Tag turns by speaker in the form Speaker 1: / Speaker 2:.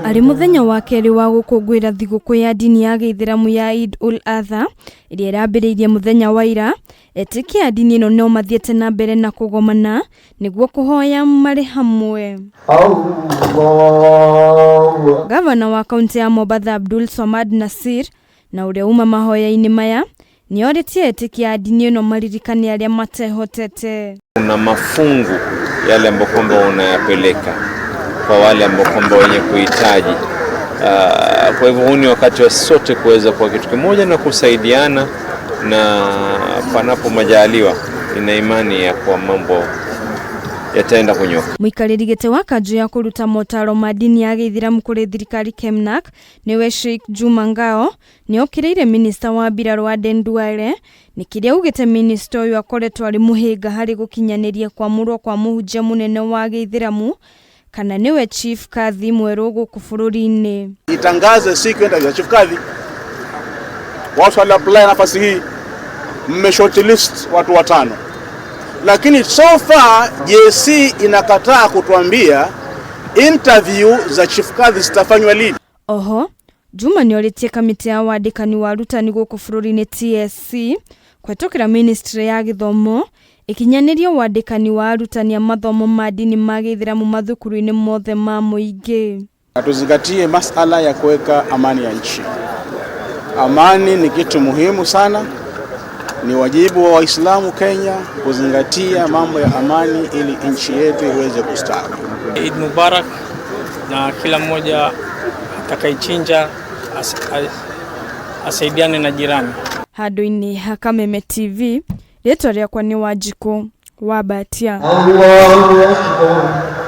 Speaker 1: Arĩ mũthenya wa kerĩ wa gũkũngũĩra thigũkũ ya ndini ya gĩithĩramu ya Eid ul Adha ĩrĩa ĩrambĩrĩirie mũthenya wa ira, etĩkia a ndini ĩno no mathiĩte na mbere na kũgomana nĩguo kũhoya marĩ hamwe. Gavana wa kaunti ya Mombatha Abdul Swamad Nasir na ũrĩa uma mahoya-inĩ maya nĩorĩtie etĩkia a ndini ĩno maririkane arĩa matehotete.
Speaker 2: Kuna mafungu yale ambayo kwamba unayapeleka kwa wale ambao kwamba wenye kuhitaji. Kwa hivyo huu ni wakati wa sote kuweza kuwa kitu kimoja na kusaidiana, na panapo majaliwa, nina imani ya kuwa mambo yataenda kunyoka.
Speaker 1: Mũikarĩri gĩtĩ wa kanjũ ya kũruta motaro ma ndini ya gĩithĩramu kũrĩ thirikari Kemnak nĩwe Sheikh Juma Ngao nĩokĩrĩire minista wa mbirarũ Aden Duale nĩ kĩrĩa augĩte minista ũyũ akoretwo arĩ mũhĩnga harĩ gũkinyanĩria kwamũrwo kwa mũhunjia mũnene wa gĩithĩramu kana nĩwe Chief Kadhi mwerũ gũkũ bũrũri-inĩ.
Speaker 3: Itangaze siku ya Chief Kadhi, watu wali apply nafasi hii, mme shortlist watu watano, lakini so far JSC inakataa kutuambia interview za Chief Kadhi zitafanywa lini.
Speaker 1: Oho Juma nĩorĩtie kamĩtĩ ya wandĩkani wa arutani gũkũ bũrũri-inĩ TSC kũhetũkĩra ministry ya gĩthomo ĩkinyanĩrie wandĩkani wa arutani a mathomo ma ndini ma gĩithĩramu mathukuru-inĩ mothe ma mũingĩ.
Speaker 3: Na tuzingatie masala ya kuweka amani ya nchi. Amani ni kitu muhimu sana, ni wajibu wa Waislamu Kenya kuzingatia mambo ya amani ili nchi yetu iweze kustawi.
Speaker 4: Eid Mubarak, na kila mmoja atakayechinja asaidiane na jirani.
Speaker 1: Handũ-inĩ ha Kameme TV, rĩtwa rĩakwa nĩ Wanjikũ wa Mbatia.
Speaker 5: Allahu Akbar.